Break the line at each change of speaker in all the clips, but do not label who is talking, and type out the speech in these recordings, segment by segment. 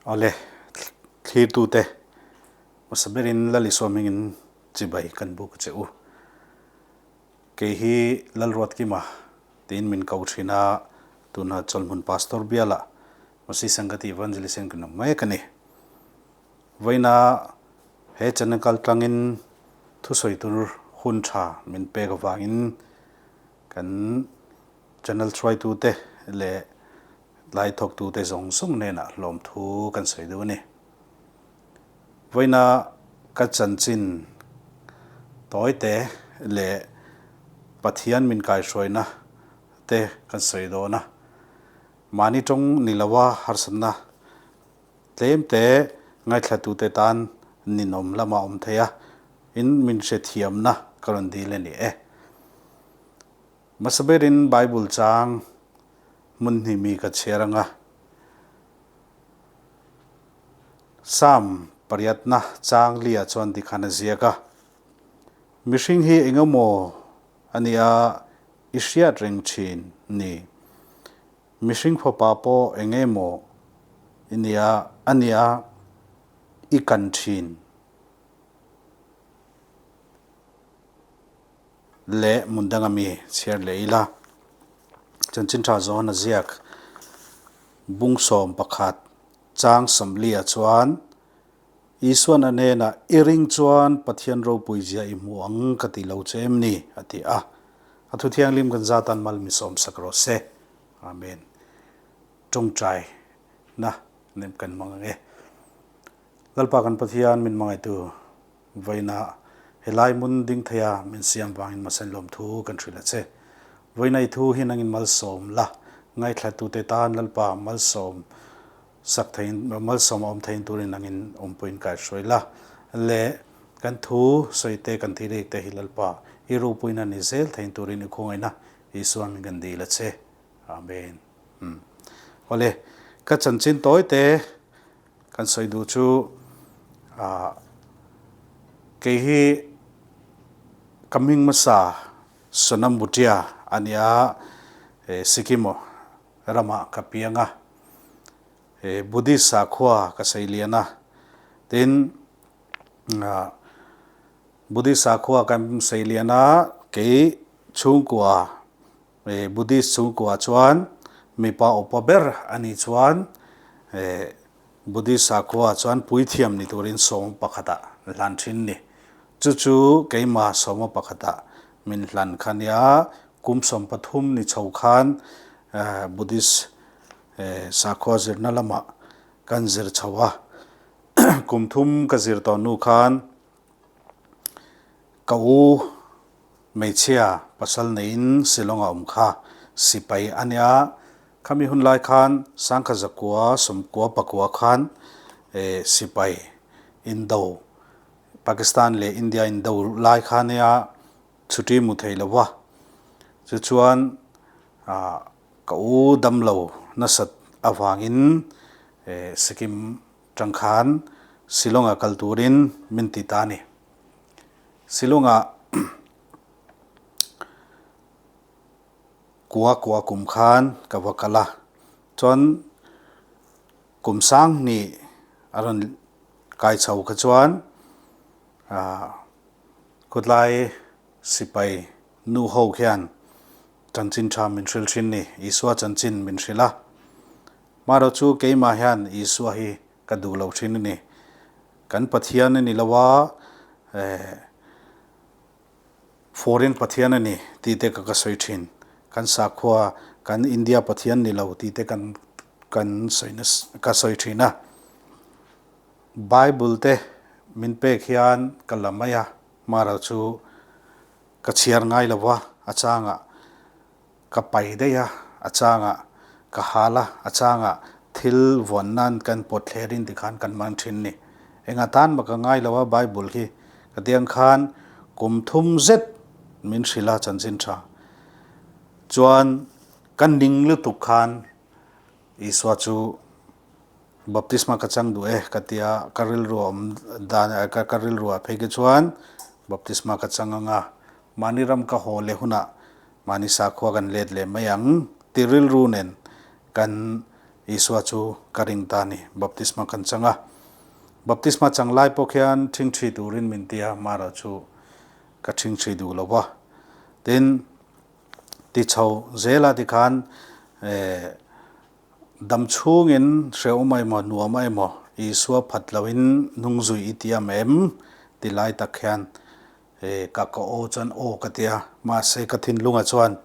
Awle, thlirtute hmasa berin Lalisua hmingin chibai kan buk che u. Kei hi Lalruatkima tiin min ko thin a, tuna Chawlhmun Pastor bialah Masi Sangati Evangelist hian kan awm mek a ni. Vawiina he channel kaltlangin thusawi tur hun tha min pek avangin kan channel hruaitute leh lai thawktute zawng zawng hnenah hlawmthu kan sawi duh a ni. Vawiina ka chanchin tawite leh Pathian min kaihruaina te kan sawi dawn a, mahni tawng ni loa harsatna tlemte ngaithlatute tan ninawm lama awm thei a, in min hrethiamna ka rawn dil a ni e. Hmasa berin Bible chang hmun hnih mi ka chhiar ang a. Psalm pariatna chang liah chuan tikhan a ziak a, Mihring hi eng emaw a nia i hriat reng thin ni? Mihring fapa pawh eng emaw i nia a nia i kan thin leh hmun danga mi chhiar leh ila. Chanchin tha zawn a ziak bungsawm pakhat chang sawmliah chuan Isuan a hnenah, I ring chuan Pathian ropui zia i hmu ang ka ti lo che em ni? a ti a. A thu thianghlim kan zatan mal mi sawmsak rawh se. Amen. Tawngtai na nem kan hmang ang e. Lalpa kan Pathian min hmangaihtu vawiinah helai hmun ding theia min siam vangin Masen lawmthu kan hrilh a che. Vawiina i thu hi nangin malsawm la, ngaithlatute tan Lalpa malsawm sak theiin, malsawm a awm theiin turin nangin awmpuiin kaihruai la. Le kan thu sawite kan thilhik te hi Lalpa i ropuina ni zel theiin turin i khawngaihna Isua min kan dil a che. Amen. Umm. Awle, ka chanchin tawi te kan sawi duh chu ah kei hi ka hming hmasa Sonam Bhutia a nia, Sikkim ramah ka piang a, Buddhist sakhua ka sei lian a, tin Buddhist sakhua kan sei lian a, kei chhungkua Buddhist chhungkua chuan mipa upa ber a nih chuan Buddhist sakhua chuan puithiam ni turin sawm pakhatah hlan thin ni. Chu chu keimah sawma pakhatah min hlan kha nia, kum 13 ni chho khan Buddhist sakhua zirna lamah kan zir chho a. Kum thum ka zir tawh hnu khan ka u hmeichhia pasal neiin Shillong a awm kha sipai a nia. Khami hun lai khan sangkhat zakua 94 khan sipai indo Pakistan leh India indo lai kha nia chhuti mu thei lo va. Chu chuan ka u damlo nasat avangin Sikkim tang khan Shillong-a kal turin min ti ta a ni. Shillong-a kua kua kum khan ka va kal a, chuan kum sang hnih a rawn kai chho kha chuan khawtlai sipai nu ho khian chanchin tha min hrilh thin ni, Isua chanchin min hrilh a. Marawh chu keimah hian Isua hi ka duh lo thin a ni. Kan Pathian a ni lo a, Foreign Pathian a ni tih te ka ka sawi thin. Kan sakhua, kan India Pathian ni lo tih te kan kan sawi ka sawi thin a. Bible te min pek hian ka la mai a, marawh chu ka chhiar ngai lo va, a changah ka pai daih a, a changah ka hal a, a changah thil vawn nan kan pawt thlerin tikhan kan man thin ni. Enga tan mah ka ngai lo a Bible hi ka tiang khan kum thum zet min hrilh a chanchin tha. Chuan ka ning lutuk khan Isua chu Baptisma ka chang duh e ka ti a, ka rilru a awm dan ka rilru ah phei khi chuan baptisma ka chang ang a, mahni ram ka haw leh hunah mahni sakhua kan let leh mai ang ti rilru nen kan Isua chu ka ring ta a ni. Baptisma kan chang a. Baptisma chang lai pawh khian ṭhingṭhi turin min ti a, Mara chu ka ṭhingṭhi duh lo va. Tin, ti chho zela tikhan dam chhungin hrehawm a emaw nuam a emaw Isua phat loin hnung zui i tiam em ti lai tak hian ka ka aw chuan aw ka ti a, mahse ka thinlungah chuan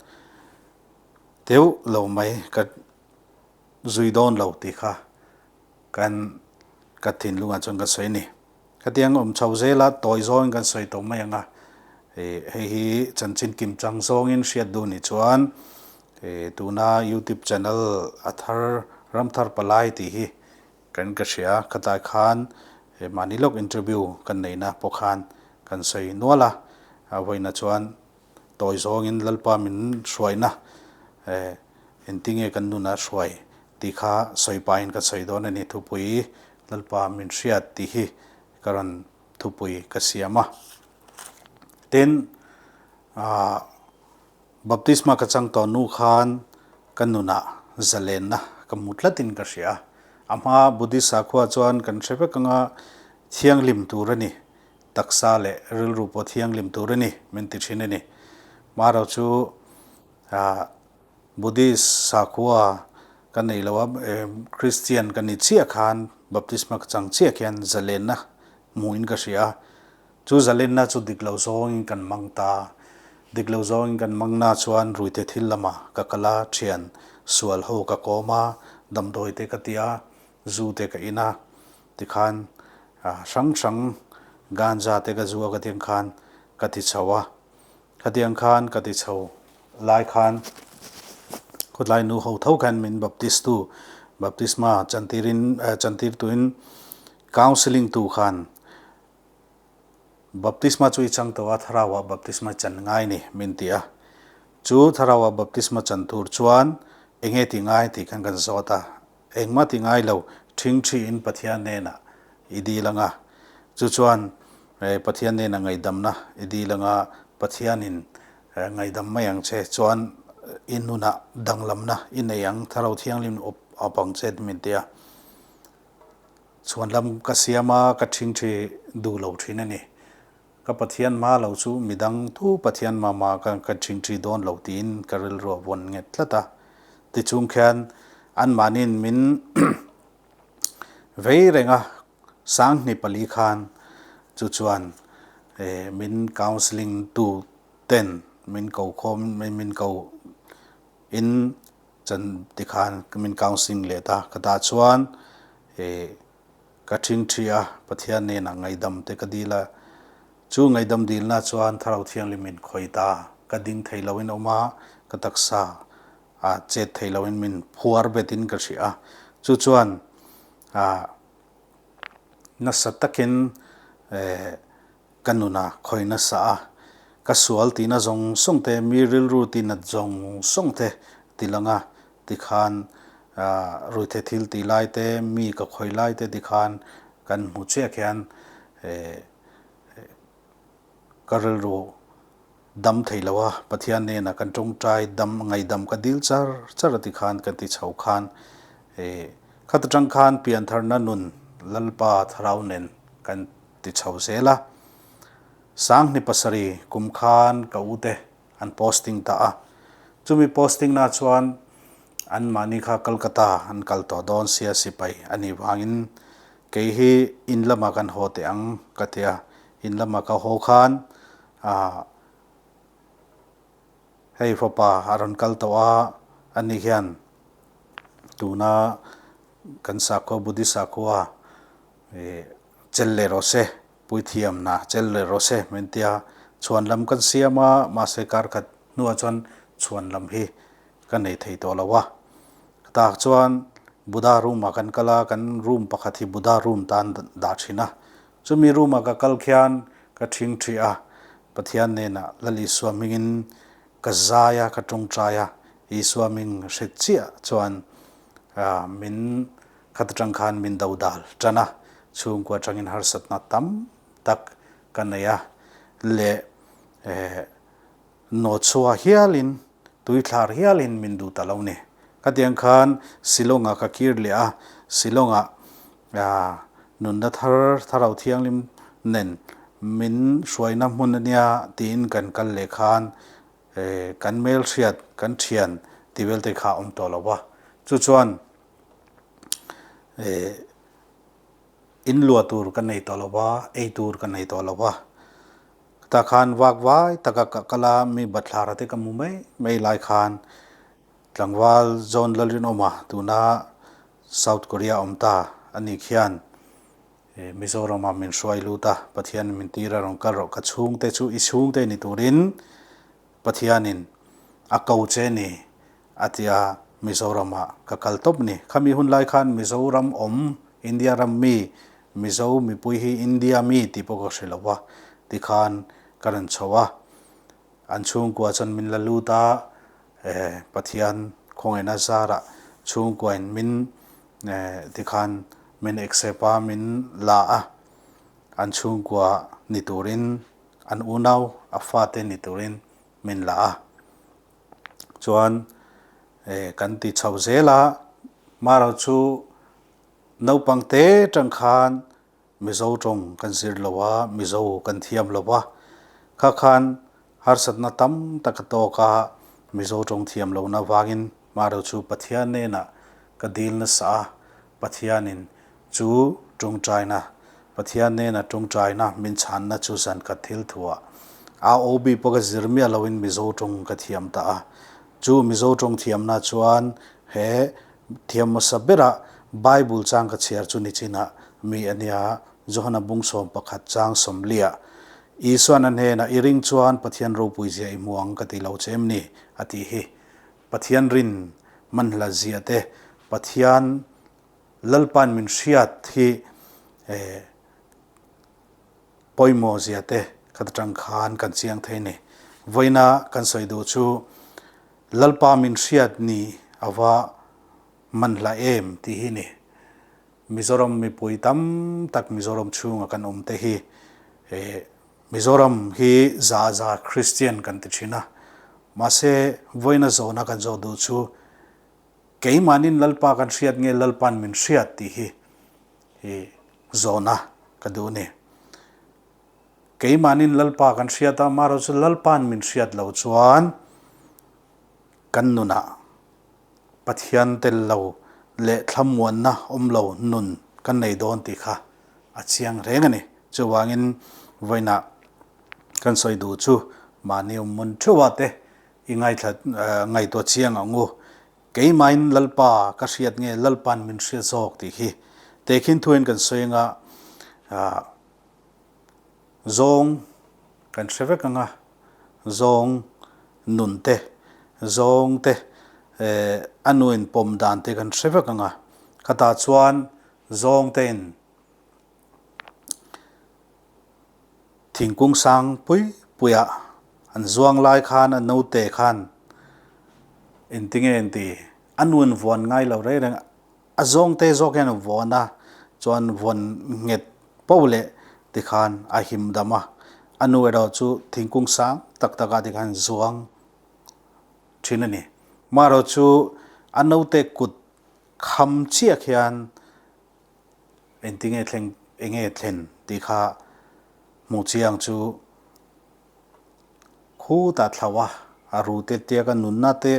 deuh lo mai ka zui dawn lo tih kha kan ka thinlungah chuan ka sawi a ni. Khatiang awm chho zela tawi zawngin kan sawi tawh mai ang a, hei hi chanchin kim chang zawngin hriat duh nih chuan tuna youtube channel a thar Ramthar Palai tih hi kan ka hria. Khatlai khan mahni lawk interview kan neihna pawh khan kan sawi nual a, a vawiinah chuan tawi zawngin Lalpa min hruaina engtinge kan nunah hruai tih kha sawi pahin ka sawi dawn a ni. Thupui Lalpa min hriat tih hi ka rawn thupui ka siam a. Tin, baptisma ka chang tawh nu khan ka nunah zalenna ka hmu tlatin ka hria a. A hma Buddhist sakhua chuan kan hre vek anga thianghlim tur a ni. Taksa leh rilru pawh thianghlim tur a ni, min ti thin a ni. Maro chu Buddhist sakhua ka nei lo a, Christian ka ni chiah khan baptisma ka chang chiah khian zalenna hmuhin ka hria a. Chu zalenna chu dik lo zawngin kan mang ta. Dik lo zawngin kan mang na chuan ruite thil lamah ka kal a, thian sual ho ka kawm a, damdawi te ka ti a, zu te ka in a. Tikhan hrang hrang ganja te ka zu a ka ti ang khan ka ti chho a. Khatiang khan ka ti chho lai khan khawtlai nu ho tho khan min baptist tu baptisma chantirin chantir tuin counselling tu khan baptisma chu i chang tawh a thlarauah baptisma chan ngai ni min ti a. Chu thlarauah baptisma chan tur chuan enge ti ngai tih khan kan zawt a. Engmah ti ngai lo, ṭhingṭhiin Pathian hnenah i dil ang a. Chu chuan Pathian hnenah ngaihdamna i dil ang a, Pathianin ngaihdam mai ang che. Chuan i nunah danglamna i nei ang, Thlarau Thianghlim awp awp ang che min ti a. Chhuanlam ka siam a, ka ṭhingṭhi duh lo ṭhin a ni. Ka Pathian hma lo chu midang tu Pathian hma mah ka ka ṭhingṭhi dawn lo tiin ka rilru a vawn nghet tlat a. Tichung khian anmahniin min vei reng a, Sanghni pali khan chu chuan min counselling tu ten min ko khawm min ko in chan tikhan min counselling leh ta. Ka tah chuan Ka ṭhingṭhi a, Pathian hnenah ngaihdam te ka dil a. Chu ngaihdam dilna chuan Thlarau Thianghlim min khawih ta. Ka ding thei loin awm a, ka taksa a chet thei loin min phuar betin ka hria a. Chu chuan nasa takin Ka nuna khawi nasa a, ka sual tihna zawng zawng te, mi rilru tihnat zawng zawng te ti lang a, tikhan ruithe thil tih lai te, mi ka khawi lai te tikhan kan hmu chiah khian ka rilru dam thei lo a, Pathian hnenah kan tawngtai dam ngaihdam ka dil char char a tikhan kan ti chho khan khat atang khan piantharna nun Lalpa Thlarau nen kan ti chho zel a. Sanghni pasarih kum khan ka ute an posting ta a. Chumi posting na chuan an mahni kha Kolkata an kal tawh dawn sia sipai a nih vangin kei hi in lamah kan haw teh ang ka ti a. In lamah ka haw khan ah hei fapa a rawn kal tawh a, ani hian tuna kan sakhua Buddhist sakhua ih Chel leh rawh se, puithiam na chel leh rawh se min tia chhuan lam kan siam a, mahse kar khat hnuah chuan chhuan lam hi ka nei thei tawh lo a. Tak chuan Buddha room ah kan kal a, kan room pakhat hi Buddha room tan dah thin a. Chumi room ah ka kal khian ka thing thih a, Pathian hnenah Lal Isua hmingin ka zai a, ka tawngtai a, Isua hming hre chiah chuan min Khat atang khan min do dal tan a, chhungkua atangin harsatna tam tak ka nei a, leh nawchhuah hialin, tuithlar hialin min duh ta lo ni. Khatiang khan Shillong ah ka kir leh a, Shillong ah nunna thar Thlarau Thianghlim nen min hruaina hmun a nia tiin kan kal leh khan kan hmelhriat, kan thian tih vel te kha a awm tawh lo va. Chu chuan in luah tur ka nei tawh lo va, ei tur ka nei tawh lo va. Tah khan vak vai taka ka kal a, mi bathlara te ka hmu mai mai lai khan tlangval John Lalrinawma tuna South Korea awm ta a nih khian Mizorama min hruai lut a, Pathian min tir a rawn kal rawh, ka chhungte chu i chhungte ni turin Pathianin a ko che ni a ti a, Mizoramah ka kal tawp ni. Khami hun lai khan Mizoram awm, India ram mi, Mizo mipui hi India mi tih pawh ka hre lo va, tikhan ka rawn chho a. An chhungkua chuan min la lut a, Pathian khawngaihna zarah chhungkuain min tikhan min accept a, min la a, an chhungkua ni turin an unau a fate ni turin min la a. Chuan kan ti chho zel a, Maro chu naupang te tang khan Mizo tawng kan zir lo a, Mizo kan thiam lo a. Kha khan harsatna tam tak a tawk a, Mizo tawng thiam lohna vangin Maro chu Pathian hnenah ka dil nasa a, Pathianin chu tawngtaina, Pathian hnena tawngtaina min chhanna chu zan khat thil thuah AOB pawh ka zir miah loin Mizo tawng ka thiam ta a. Chu Mizo tawng thiamna chuan he thiam hmasa berah Bible chang ka chhiar chu nichinah mi a nia, Johana bung 11 chang 40 Isuan a hnenah i ring chuan Pathian ropui zia i hmu ang ka ti lo che em ni? a tih hi. Pathian rin manhla zia te, Pathian Lalpa'n min hriat hi pawimawh zia te khat atang khan kan chiang thei ni. Vawiina kan sawi duh chu Lalpa min hriat ni a va manhla em tih hi ni. Mizoram mipui tam tak Mizoram chhunga kan awm te hi Mizoram hi za za Kristian kan ti thin a, mahse vawiina zawhna kan zawh duh chu Keimahnin Lalpa kan hriat nge Lalpa'n min hriat tih hi hi zawhna ka duh a ni. Keimahnin Lalpa kan hriat a, amaherawh chu Lalpa'n min hriat lo chuan kan nunah Pathian tel lo leh thlamuanna awm lo nun kan nei dawn tih kha a chiang reng a ni. Chuvangin vawiinah kan sawi duh chu mahni awm hmun theuhah te I ngaithla ngaihtuah chiang ang u. Keimahin Lalpa ka hriat nge Lalpa'n min hriat zawk tih hi tehkhin thuin kan sawi anga zawng kan hre vek anga zawng nun te zawng te a nuin pawm dan te kan hre vek anga khatah chuan zawng tein Thingkung sang pui puiah an zuang lai khan a naute khan engtinge an ti a nun vuan ngai lo reng reng a zawngte zawk hian a vuan a chuan vuan nghet poh leh tikhan a him dam a a nu erawh chu thingkung sang tak takah tikhan zuang thin a ni marawh chu a naute kut kham chiah khian. Engtinge thleng enge thlen tih kha hmuh chiang chu khutah thlauh a, a ru te tia ka nunna te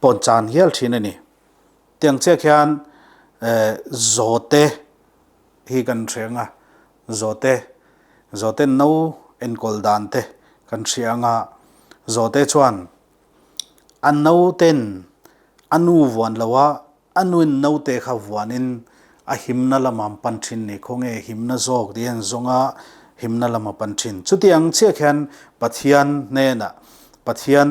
pawn chan hial thin a ni. Tiang chiah khian zawte hi kan hria ang a, zawte zawte no enkawl dan te kan hria ang a, zawte chuan a noten a nu vuan lo a, A nuin naute kha vuanin a himna lama an pan thin ni, khawnge himna zawk tih an zawng a, himna lama pan thin. Chuti ang chiah khian Pathian hnenah, Pathian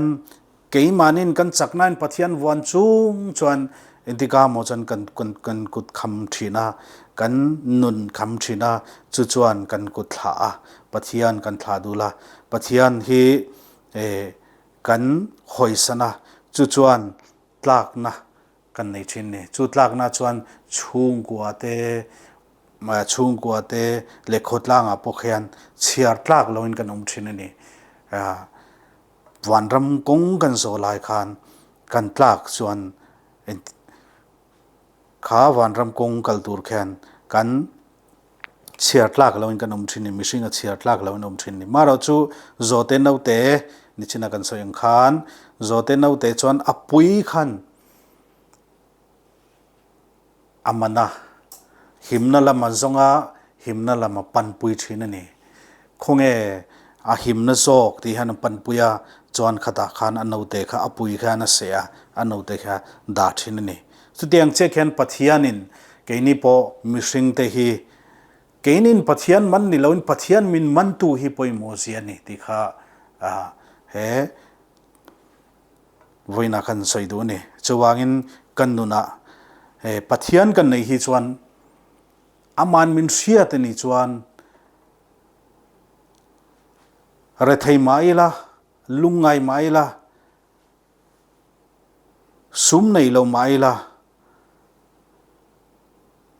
keimahnin kan chaknain Pathian vuan chung chuan engtika maw chuan kan kan kut kham thin a, kan nun kham thin a, chu chuan kan kut thlah a, Pathian kan thlah dul a, Pathian hi kan hawisan a, chu chuan tlakna kan nei thin ni. Chu tlakna chuan chhungkua te, chhungkua te leh khawtlangah pawh khian chhiar tlak loin kan awm thin a ni. Vanram kawng kan zawh lai khan kan tlak chuan Kha vanram kawng kal tur khian kan chhiar tlak loin kan awm thin ni, mihring a chhiar tlak loin awm thin ni. Marawh chu zawhte naute nichina kan sawi ang khan zawhte naute chuan a pui khan a man a, himna lam a zawng a, himna lam a panpui thin a ni. Khawnge a himna zawk tih hian a panpui a, chuan khatah khan a naute kha a pui khian a seh a, a naute kha dah thin a ni. Chutiang chiah khian Pathianin keini pawh mihringte hi keinin Pathian man ni loin Pathian min mantu hi pawimawh zia a ni tih kha he Vawiinah kan sawi duh a ni. Chuvangin kan nunah he Pathian kan neih hi chuan aman min hriat a nih chuan rethei mah ila, lungngai mah ila, sum nei lo mah ila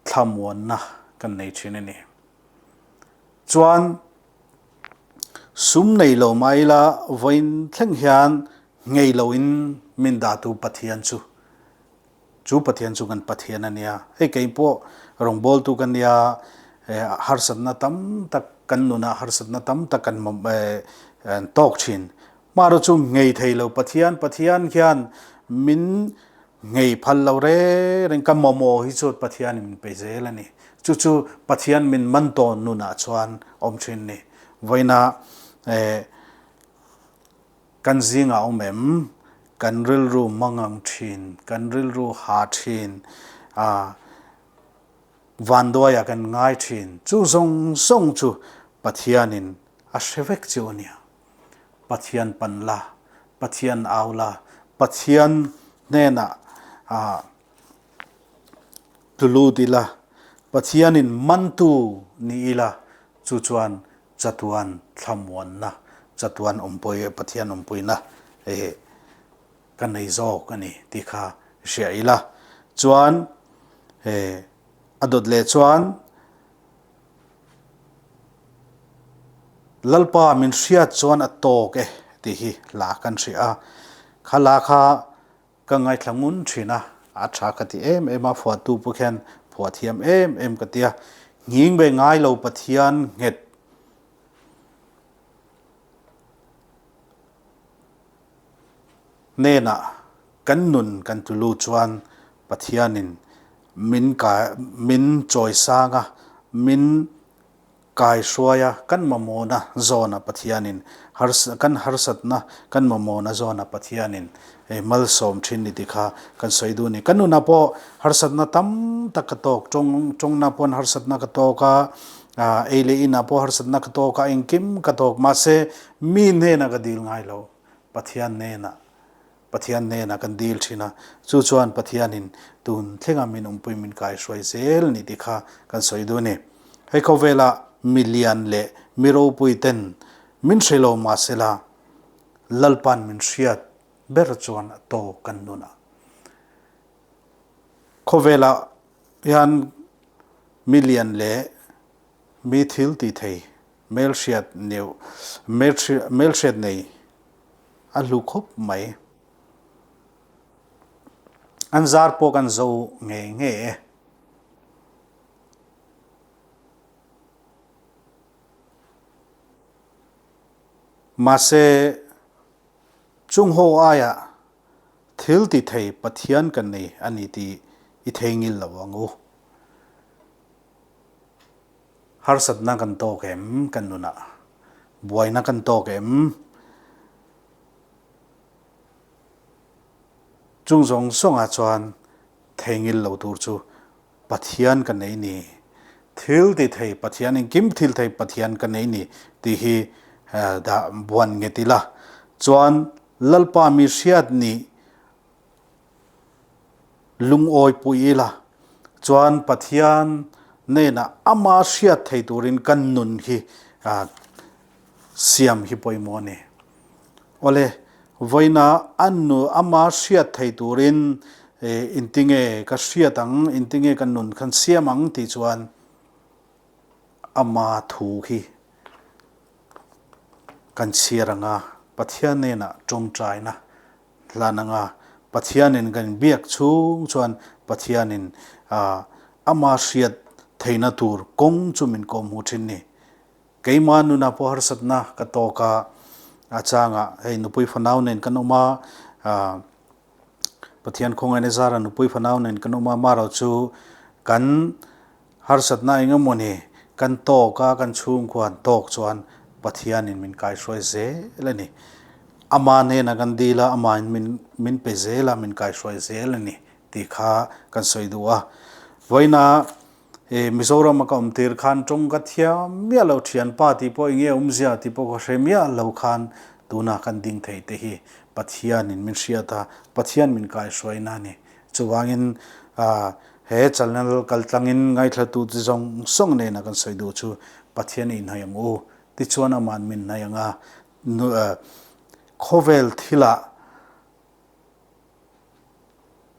thlamuanna kan nei thin a ni. Chuan Sum nei lo mah ila vawiin thleng hian ngei loin min dahtu Pathian chu chu Pathian chu kan Pathian a nia. Hei kei pawh rawngbawltu ka nia, harsatna tam tak kan nunah harsatna tam tak kan tawk thin. Hmaraw chu ngei thei lo Pathian, Pathian hian min Ngei phal lo reng reng ka mamawh hi chu Pathianin min pe zel a ni. Chu chu Pathian min man tawn nunah chuan awm thin ni. Vawiina eh kan zingah awm em? Kan rilru mangang thin, kan rilru ha thin, ah vanduaia kan ngai thin. Chu zawng zawng chu Pathianin a hre vek chu a nia. Pathian pan la, Pathian au la, Pathian hnenah tlu lut ila, Pathianin mantu ni ila, chu chuan chatuan thlamuanna, chatuan awmpui, Pathian awmpuina ka nei zawk a ni tih kha hria ila. Chuan a dawt leh chuan, Lalpa min hriat chuan a tawk e tih hi hla kan hria a, kha hla kha ka ngaithla ngun thin a, a tha ka ti em em a, phuahtu pawh khian phuah thiam em em ka ti a, nghing ve ngai lo Pathian nghet hnenah kan nun kan tulu chuan Pathianin min kai min chawisang a, min kaihruai a, kan mamawhna zawn a Pathianin harsa kan harsatna kan mamawhna zawn a Pathianin hei malsawm thin ni tih kha kan sawi duh a ni. Kan nunah pawh harsatna tam tak ka tawk, tawng tawngna pawn harsatna ka tawk a, ei leh inah pawh harsatna ka tawk a, engkim ka tawk mahse mi hnenah ka dil ngai lo, Pathian hnenah Pathian hnenah kan dil thin a, chu chuan Pathianin tun thlenga min awmpui min kaihruai zel ni tih kha kan sawi duh a ni. Hei khawvela mi lian leh mi ropui ten min hre lo mahsela Lalpa'n min hriat ber chuan a tawk kan nun a. Khawvela hian mi lian leh mi thil ti thei hmelhriat neuh hmelhriat nei A hlu khawp mai. An zar pawh kan zo ngei ngei e. Mahse, chung ho aia thil ti thei Pathian kan nei a ni tih i theingil lo ang u. Harsatna kan tawk em kan nunah? Buaina kan tawk em? Chung zawng zawngah chuan theingil lo tur chu Pathian ka nei ni, thil ti thei Pathian, engkim thil thei Pathian ka nei ni tih hi dah buan nget ila. Chuan Lalpa mi hriat nih Lungawi pui ila chuan Pathian hnenah ama hriat thei turin kan nun hi siam hi pawimawh a ni. Awle, vawiina a nu ama hriat thei turin intinge ka hriat ang, intinge ka nun khan siam ang tih chuan ama thu hi kan chhiar ang a, Pathian hnenah tawngtaina Hlan anga. Pathianin kan inbiak chhung chuan Pathianin ama hriat theihna tur kawng chu min kawhhmuh thin ni. Keimah nunah pawh harsatna ka tawk a, a changah hei nupui fanau nen kan awm a, Pathian khawngaihna zara nupui fanau nen kan awm a, marawh chu kan harsatna eng emaw ni kan tawk a, kan chhungkua an tawk chuan Pathianin min kaihruai zel a ni. Ama hnenah kan dil a, amahin min min pe zel a, min kaihruai zel a ni tih kha kan sawi duh a. Vawiina E Mizoram a ka awm tir khan tawng ka thiam miah lo thianpa tih pawh enge awmzia tih pawh ka hre miah lo khan tuna kan ding thei te hi Pathianin min hriat a, Pathian min kaihruaina a ni. Chuvangin he channel kaltlangin ngaithlatu te zawng zawng nena kan sawi duh chu Pathian i inhnaih ang u tichuan aman min hnaih ang a, khawvel thilah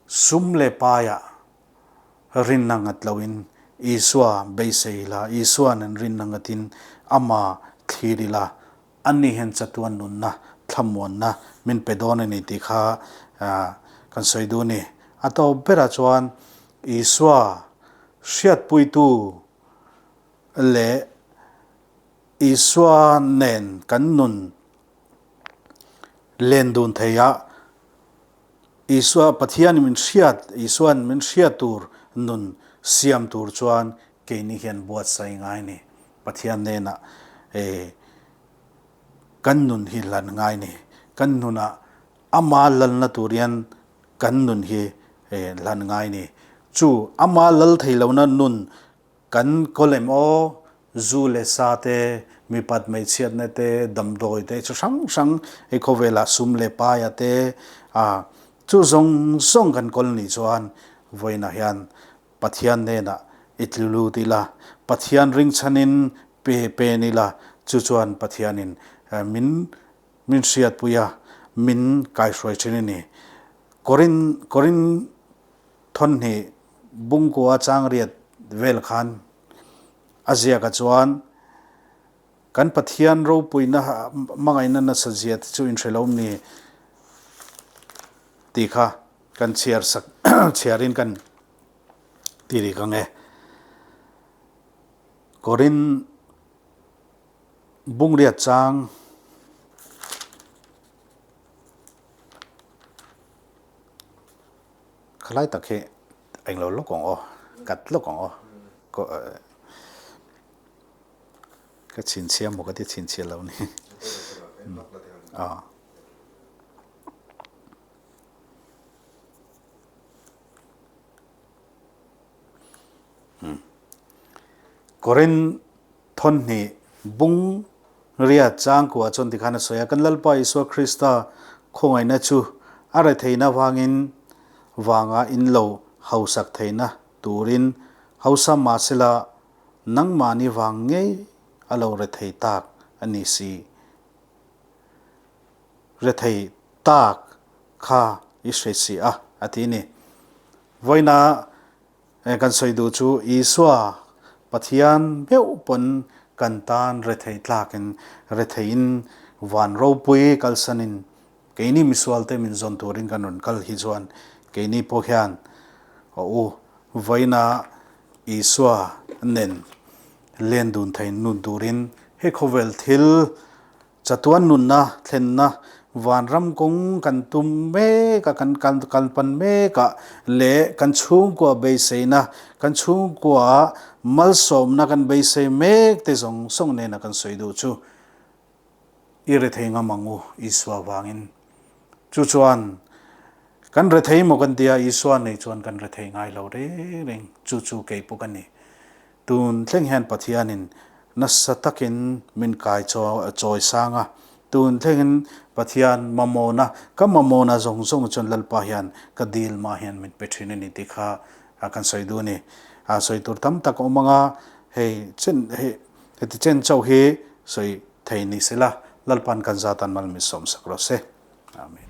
Sum leh paiah rinna ngat loin Isua beisei ila, Isua nen rinna ngatin ama thlir ila, ani hian chatuan nunna, thlamuanna min pe dawn a ni tih kha kan sawi duh a ni. A tawp berah chuan Isua hriatpuitu leh Isua nen kan nun len dun thei a, Isua Pathian min hriat, Isuan min hriat tur nun siam tur chuan keini hian buatsaih ngai ni. Pathian hnenah eh kan nun hi hlan ngai ni. Kan nunah ama lalna tur hian kan nun hi eh hlan ngai ni. Chu ama lal thei lohna nun Kan kawlem aw, zu leh sa te, mipat hmeichhiatna te, damdawi te chu hrang hrang hei khawvelah sum leh paia te a chu zawng zawng kan kawl nih chuan vawiinah hian Pathian hnenah i tlu lut ila, Pathian ringchhanin pe pen ila, chu chuan Pathianin min min hriatpui a, min kaihruai thin a ni. Korin Korin Thawnhnih Bungkua changriat vel khan a ziakah chuan kan Pathian ropuina hmangaihna nasa zia te chu inhre lo ni tih kha kan chhiar sak chhiarin kan ti rik ang e. Korin Bungriat chang Khalai tak hi englo lawk ang aw, kat lawk ang aw. Ka chhinchhia maw ka ti chhinchhia lo ni. Korin Thawnhnih bung riat changkua chuan tikhan a sawi a, Kan Lalpa Isua Krista khawngaihna chu a retheihna vangin vanga in lo hausak theihna turin hausa mahsela nangmahni vang ngei a lo rethei tak a ni si. Rethei tak kha i hre si a, a ti ni. Vawiina He kan sawi duh chu Isua Pathian meuh pawn kan tan rethei tlakin retheiin van ropui kalsanin keini misualte min zawn turin kan rawn kal hi chuan keini pawh hian aw u vawiina Isua nen len dun thei nun turin he khawvel thil Chatuan nunna thlenna vanram kawng kan tum mek a, kan kal pan mek a leh kan chhungkua beiseina, kan chhungkua malsawmna kan beisei mek te zawng zawng nena kan sawi duh chu i rethei ngam ang u Isua vangin. Chu chuan kan rethei maw kan tia Isua nei chuan kan rethei ngai lo reng reng, chu chu kei pawh ka ni. Tun thleng hian Pathianin nasa takin min kai chawi sang a, tun thlengin Pathian mamawhna, ka mamawhna zawng zawng chuan Lalpa hian ka dil mah hian min pe thin a ni tih kha kan sawi duh a ni. Sawi tur tam tak a awm ang a, hei chen hei heti chen chauh hi sawi thei ni sela, Lalpa'n kan zatan mal min sawmsak rawh se. Amen.